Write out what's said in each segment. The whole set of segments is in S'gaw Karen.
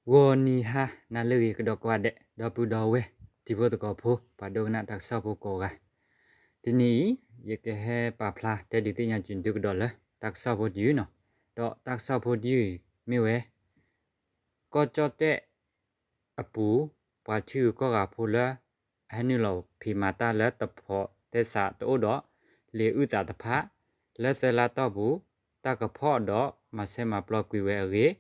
ဂီၤနံၤဟါနၤလၢအဂ့ၤကဒီးကိးဂၤဒဲး ဒီပုၢ်ဒီဝဲၢ် တံၤဖိသကိးဖိ ပှၤဒိကနၣ်တၢ်ကစီၣ်ဖိကိးဂၤ, တနံၤအံၤ ယကဟဲပာ်ဖျါတဲဒုးသ့ၣ်ညါက့ၤသုကဒီးလၢ တၢ်ကစီၣ်ဖိတယုၢ်န့ၣ်, ဒီးတၢ်ကစီၣ်ဖိတယုၢ်အံၤမ့ၢ်ဝဲ ကီၢ်ကၠီၣ်တဲၣ်အပူၤ ပှၤထံဂုၤကီၢ်ဂၤဖိလၢ အဟဲနုာ်လီၤဖံးမၤတၢ်လၢတဖိးသဲစးတအိၣ်ဒီး လံာ်အုၣ်သးတဖၣ် လၢသၢလါတီၢ်ပူၤ တၢ်ကဖီၣ်ဒီးမၤဆဲးမၤပျီကွံာ်ဝဲအဂ့ၢ်,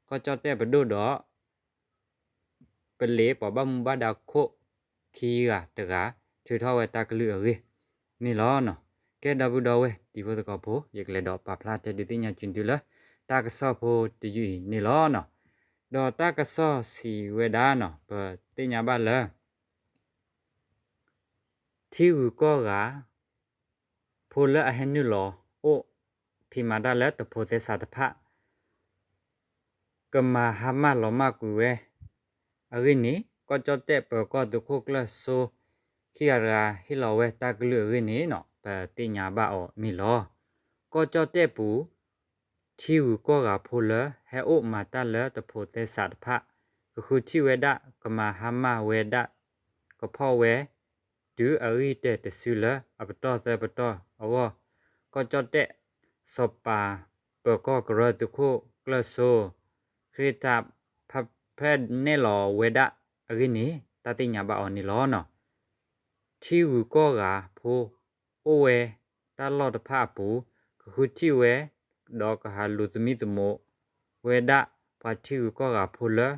ကီၢ်ကၠီၣ်တဲၣ်ပဒိၣ်ဒီး ပလံးပှၤဘၣ်မူဘၣ်ဒါခိၣ်ခံဂၤတဂၤ ထုးထီၣ်ဝဲတၢ်ကလုၢ်အဂ့ၢ်န့ၣ်လီၤ. ကဲဒီပုၢ်ဒီဝဲၢ်တံၤဖိသကိးဖိ ယကလဲၤဒီးပာ်ဖျါတဲဒုးသ့ၣ်ညါက့ၤသုလၢ တၢ်ကစီၣ်ဖိတယုၢ်အံၤန့ၣ်လီၤ. ဒီးတၢ်ကစီၣ်စံးဝဲဒၣ်န့ၣ် ပသ့ၣ်ညါဘၣ်လၢ ထံဂုၤကီၢ်ဂၤဖိလၢအဟဲနုာ်လီၤအိၣ်ဖံးမၤတၢ်လၢတဖိးသဲစးတဖၣ် ကမၤဟါမၢ်လီၤမၢ်ကွံာ်ဝဲအဂ့ၢ်န့ၣ် ကီၢ်ကၠီၣ်တဲၣ်ပၢၤကီၢ်သုးခိၣ်ကျၢၢ်စိခံဂၤတဂၤဟ့ၣ်လီၤဝဲတၢ်ကလုၢ်အဂ့ၢ်န့ၣ် ပသ့ၣ်ညါဘၣ်အီၤန့ၣ်လီၤ. ကီၢ်ကၠီၣ်တဲၣ်ပူၤ ထံဂုၤကီၢ်ဂၤဖိလၢဟဲအိၣ်မၤတၢ်လၢတဖိးသဲစးတဖၣ် ကဃုထံၣ်ဝဲဒၣ် ကမၤဟါမၢ်ဝဲဒၣ် ကဖီၣ်ဝဲ တုၤအဂံၢ်တဲာ်တစုလၢအပတီၢ်သၢပတီၢ်အဂီၢ်, ကီၢ်ကၠီၣ်တဲၣ် စီၤပၤပၢၤကီၢ်ကရၢသုးခိၣ်ကျၢၢ်စိ ခရံာ်တၢ်ဖဲနဲၣ်လီၤဝဲဒၣ်အဂ့ၢ်န့ၣ် တၢ်သ့ၣ်ညါဘၣ်အီၤန့ၣ်လီၤ. ထံဂုၤကီၢ်ဂၤဖိ အိၣ်ဝဲတၢ်လီၢ်တဖၣ်အပူၤ ကဃုထံၣ်ဝဲ ဒီးကဟးလူၤသမံသမိးဝဲဒၣ် ပှၤထံဂုၤကီၢ်ဂၤဖိလၢ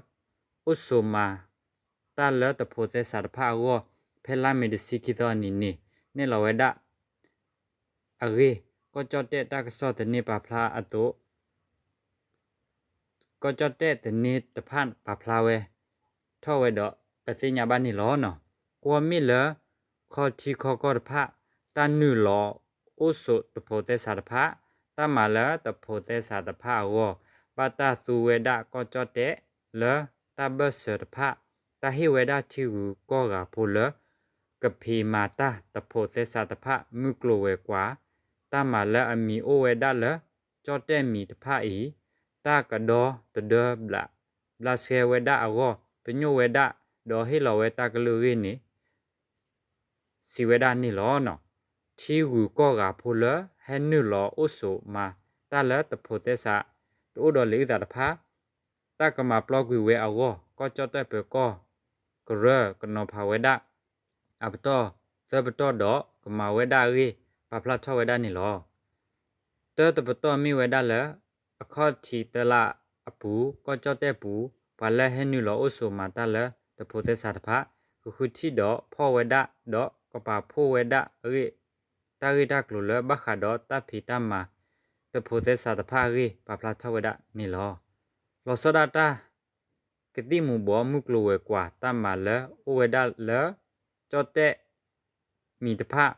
အိၣ်ဆိးမၤတၢ်လၢတဖိးသဲစးတဖၣ်အဂီၢ် ဖဲလါမ့ၤတဆံခံသီအနံၤန့ၣ် နဲၣ်လီၤဝဲဒၣ်အဂ့ၢ် ကီၢ်ကၠီၣ်တဲၣ်တၢ်ကစီၣ်သန့ပာ်ဖျါအသိး ကီၢ်ကၠီၣ်တဲၣ်သန့တဖၣ်ပာ်ဖျါဝဲ ထီၣ်ဝဲဒီးပသ့ၣ်ညါဘၣ်န့ၣ်လီၤ. ကွီၢ်မ့ၢ်လၢ ခီထံခီကီၢ်တဖၣ် တၢ်နုာ်လီၤအိၣ်ဆိးတဖိးသဲစးတဖၣ် တၢ်မၤလၢတဖိးသဲစးတဖၣ်အဂီၢ် ဘၣ်တၢ်သူဝဲဒၣ်ကီၢ်ကၠီၣ်တဲၣ်လၢတၢ်ဘၢၣ်စၢၤတဖၣ် တၢ်ဟ့ၣ်ဝဲဒၣ်ထံဂုၤကီၢ်ဂၤဖိလၢ ကဖံးမၤတၢ်တဖိးသဲစးတဖၣ် မုၢ်ကျိၤဝဲၤကွာ် တၢ်မၤလၢအမံၤအိၣ်ဝဲဒၣ်လၢ ကၠီၣ်တဲၣ်မံၤတဖၣ်အံၤ တၢ်ကဒီတဒၢဘျး ဘျးဆှဲဝဲဒၣ်အဂီၢ် ပညိၣ်ဝဲဒၣ် ဒီးဟ့ၣ်လီၤဝဲတၢ်ကလုၢ်အဂ့ၢ်န့ၣ် စံးဝဲဒၣ်န့ၣ်လီၤ. ထံဂုၤကီၢ်ဂၤဖိလၢဟဲနုာ်လီၤအိၣ်ဆိးမၤတၢ်လၢတဖိးသဲစး တအိၣ်ဒီးလံာ်အုၣ်သးတဖၣ် တၢ်ကမၤပျီကွံာ်ဝဲအဂီၢ် ကီၢ်ကၠီၣ်တဲၣ်ပၢၤကီၢ်ကရၢကနီၤဖးဝဲဒၣ် အပတီၢ်သၢပတီၢ်ဒီးကမၤဝဲဒၣ်အဂ့ၢ် ပာ်ဖျါထီၣ်ဝဲဒၣ်န့ၣ်လီၤ. တၢတပတီၢ်မ့ၢ်ဝဲဒၣ်လၢ အခီၣ်ထံးသၢလါအပူၤ ကီၢ်ကၠီၣ်တဲၣ်ပူၤ ပှၤလၢဟဲနုာ်လီၤအိၣ်ဆိးမၤတၢ်လၢတဖိးသဲစးတဖၣ် ကဃုထံၣ်ဒီးဖီၣ်ဝဲဒၣ် ဒီးကပာ်ဖှိၣ်ဝဲဒၣ်အဂ့ၢ် တၢ်ဂ့ၢ်တၢ်ကျိၤလၢဘၣ်ဃးဒီးတၢ်ဖံးတၢ်မၤ တဖိးသဲစးတဖၣ်အဂ့ၢ် ပာ်ဖျါထီၣ်ဝဲဒၣ်န့ၣ်လီၤ. လီၤဆီဒၣ်တၢ် ကသံၣ်မူၤဘှီးမုၢ်ကျိၤဝဲၤကွာ် တၢ်မၤလၢအိၣ်ဝဲဒၣ်လၢ ကၠီၣ်တဲၣ်မံၤတဖၣ်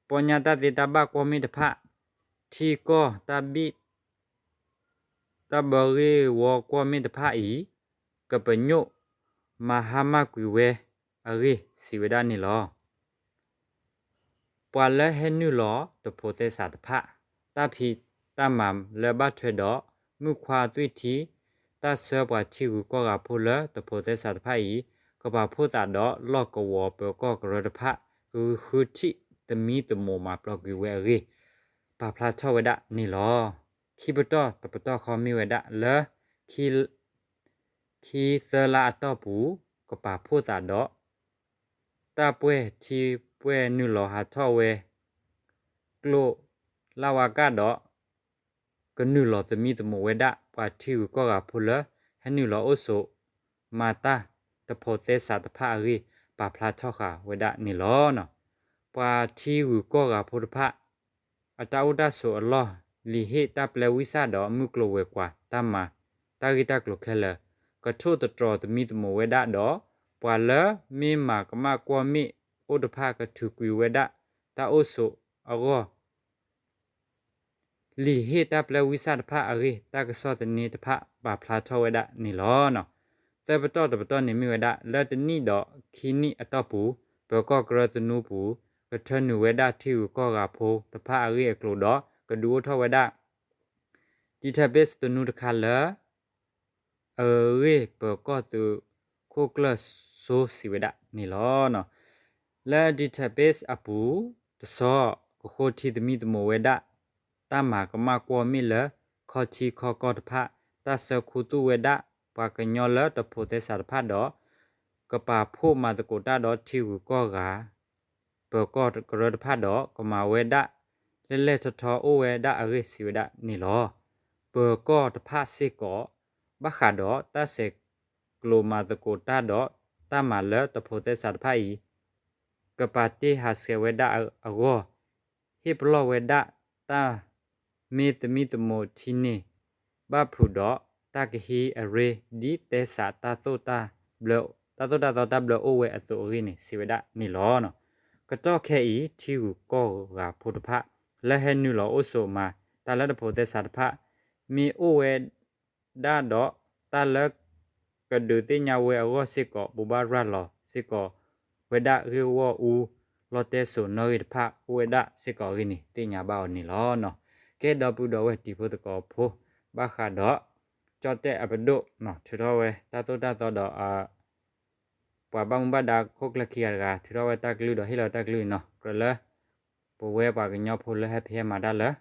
ပီညါတၢ်သ့တၢ်ဘၣ်ကွီၢ်မ့ၣ်တဖၣ် ထံကီၢ်တၢ်ဘံၣ် တၢ်ဘၢဂ့ၢ်ဝီကွီၢ်မ့ၣ်တဖၣ်အံၤ ကပညိၣ်မၤဟါမၢ်ကွံာ်ဝဲအဂ့ၢ် စံးဝဲဒၣ်န့ၣ်လီၤ. ပှၤလၢဟဲနုာ်လီၤတဖိးသဲစးတဖၣ် တၢ်ဖံးတၢ်မၤလၢဘၣ်ထွဲဒီး မုၣ်ခွါသွံၣ်ထံ တၢ်ဆှၢပှၤထံဂုၤကီၢ်ဂၤဖိလၢတဖိးသဲစးတဖၣ်အံၤ ကပာ်ဖှိၣ်သးဒီးလီၢ်ကဝီၤပၢၤကီၢ်ကရၢတဖၣ် ကဃုထံၣ်သမံသမိးမၤပျီကွံာ်ဝဲအဂ့ၢ် ပာ်ဖျါထီၣ်ဝဲဒၣ်န့ၣ်လီၤ. ခံပတီၢ်တပတီၢ်ဃီမ့ၢ်ဝဲဒၣ်လၢ ခံသၢလါအတီၢ်ပူၤ ကပာ်ဖှိၣ်သးဒီး တၢ်ပှဲၢ်ထံပှဲၢ်နုာ်လီၤဟးထီၣ်ဝဲ ကျိလၢဝါကၢ်ဒီး ကနုာ်လီၤသမံသမိးဝဲဒၣ် ပှၤထံဂုၤကီၢ်ဂၤဖိလၢ ဟဲနုာ်လီၤအိၣ်ဆိးမၤတၢ်တဖိးသဲစးတဖၣ်အဂ့ၢ် ပာ်ဖျါထီၣ်ဃာ်ဝဲဒၣ်န့ၣ်လီၤ. ပှၤထံဂုၤကီၢ်ဂၤဖိတဖၣ် အတၢ်အိၣ်တၢ်ဆိးအလီၢ် လံာ်ဟ့ၣ်တၢ်ပျဲဝံစၢ်ဒီးမုၢ်ကျိၤဝဲၤကွာ်တၢ်မၤ တၢ်ဂ့ၢ်တၢ်ကျိၤခဲလၢာ် ကထိၣ်သတြီၤသမံသမိးဝဲဒၣ်ဒီး ပှၤလၢမ့ၢ်မၤကမၣ်ကွီၢ်မ့ၣ်အိၣ်တဖၣ် ကထုးကွံာ်ဝဲဒၣ်တၢ်အိၣ်ဆိးအဂီၢ် လံာ်ဟ့ၣ်တၢ်ပျဲဝံစၢ်တဖၣ်အဂ့ၢ် တၢ်ကစီၣ်သန့တဖၣ် ပာ်ဖျါထီၣ်ဝဲဒၣ်န့ၣ်လီၤ. သၢပတီၢ်တပတီၢ်န့ၣ်မ့ၢ်ဝဲဒၣ် လၢတနံၣ်ဒီးခံနံၣ်အတီၢ်ပူၤ ပၢၤကီၢ်ကရၢသနူပူၤ ကထၢနုာ်ဝဲဒၣ်ထံဂုၤကီၢ်ဂၤဖိတဖၣ်အဂ့ၢ်အကျိၤဒီး ကဒုးအိၣ်ထီၣ်ဝဲဒၣ် database သနူတခါလၢ အဂ့ၢ်ပၢၤကီၢ်သုးခိၣ်ကျၢၢ်စိစံးဝဲဒၣ်န့ၣ်လီၤ. လၢ database အပူၤတဆီ ကဃိထံသမံသမိးဝဲဒၣ် တၢ်မၤကမၣ်ကွီၢ်မ့ၢ်လၢ ခီထံခီကီၢ်တဖၣ် တၢ်ဆၢခူသူၣ်ဝဲဒၣ် ပှၤကညီလၢတဖိးသဲစးတဖၣ်ဒီး ကပာ်ဖှိၣ်မၤသကိးတၢ်ဒီးထံဂုၤကီၢ်ဂၤ ပၢၤကီၢ်ကရၢတဖၣ်ဒီး ကမၤဝဲဒၣ် လဲၢ်လဲၢ်ထီထီအိၣ်ဝဲဒၣ်အဂ့ၢ်စံးဝဲဒၣ်န့ၣ်လီၤ. ပၢၤကီၢ်တဖၣ်စ့ၢ်ကီး ဘၣ်ဃးဒီးတၢ်ဆဲးကျိးမၤသကိးတၢ်ဒီး တၢ်မၤလၢတဖိးသဲစးတဖၣ်အံၤ ကပာ်တ့ၢ်ဟးဆှဲးဝဲဒၣ်အဂီၢ် ဟ့ၣ်ပလီၢ်ဝဲဒၣ်တၢ် မ့ၢ်သမံသမိးထံန့ၣ် ဘၣ်ဖုးဒီးတၢ်ကဟံးအရ့ ဒ်သဲစး တၢ်သိၣ်တၢ်သီတၢ်ဘျၢအိၣ်ဝဲအသိးအဂ့ၢ်န့ၣ် စံးဝဲဒၣ်န့ၣ်လီၤ. ကတီၢ်ခဲအံၤ ထံဂုၤကီၢ်ဂၤဖိတဖၣ် လၢဟဲနုာ်လီၤအိၣ်ဆိးမၤတၢ်လၢတဖိးသဲစးတဖၣ် မ့ၢ်အိၣ်ဝဲဒၣ်ဒီး တၢ်လၢကဒုးသ့ၣ်ညါဝဲအဂီၢ်စ့ၢ်ကီး ဘိးဘၣ်ရၤလီၤစ့ၢ်ကီးဝဲဒၣ်ဂ့ၢ်ဂီၢ်အူ လီတဲစိာ်နီၣ်ဂံၢ်တဖၣ်အိၣ်ဝဲဒၣ်စ့ၢ်ကီးအဂ့ၢ်န့ၣ် သ့ၣ်ညါဘၣ်အီၤန့ၣ်လီၤ. ကဲ ဒီပုၢ်ဒီဝဲၢ်တံၤဖိသကိးဖိ ဘၣ်ဃးဒီး ကၠီၣ်တဲၣ်အပဒိၣ် ထုးထီၣ်ဝဲတၢ်သိၣ်တၢ်သီဒီး ပှၤဘၣ်မူဘၣ်ဒါခိၣ်ကျၢၢ်ခံဂၤတဂၤ ထုးထီၣ်ဝဲတၢ်ကလုၢ်ဒီးဟ့ၣ်လီၤတၢ်ကလုၢ်န့ၣ်လီၤ. ကြၢးလၢ ပဝဲပှၤကညီဖိလၢဟဲဖံးဟဲမၤတၢ်လၢ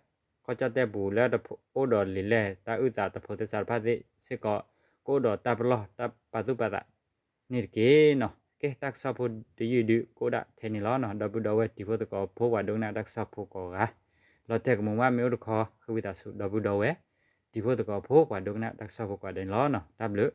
ကီၢ်ကၠီၣ်တဲၣ်ပူၤလၢတဖိး အိၣ်ဒီးလံာ်လဲၢ်တၢ်အုၣ်သးတဖိးသဲစးတဖၣ်သ့ၣ်စ့ၢ်ကီး ကအိၣ်ဒီးတၢ်ပလီၢ်တၢ်ပာ်သူၣ်ပာ်သးန့ၣ်တက့ၢ်န့ၣ်လီၤ. ကဲ တၢ်ကစီၣ်ဖိတယုၢ်ဒုးကအိၣ်ဒၣ်ထဲန့ၣ်လီၤ. ဒီပုၢ်ဒီဝဲၢ်တံၤဖိသကိးဖိ ပှၤဒိကနၣ်တၢ်ကစီၣ်ဖိကိးဂၤ လီၤတဲာ်ကမူးမး မ့ၢ်အိၣ်တခီ ဃ့ဝံသးစူၤ ဒီပုၢ်ဒီဝဲၢ်တံၤဖိသကိးဖိ ပှၤဒိကနၣ်တၢ်ကစီၣ်ဖိကိးဂၤဒဲးန့ၣ်လီၤ. တၢ်ဘျုး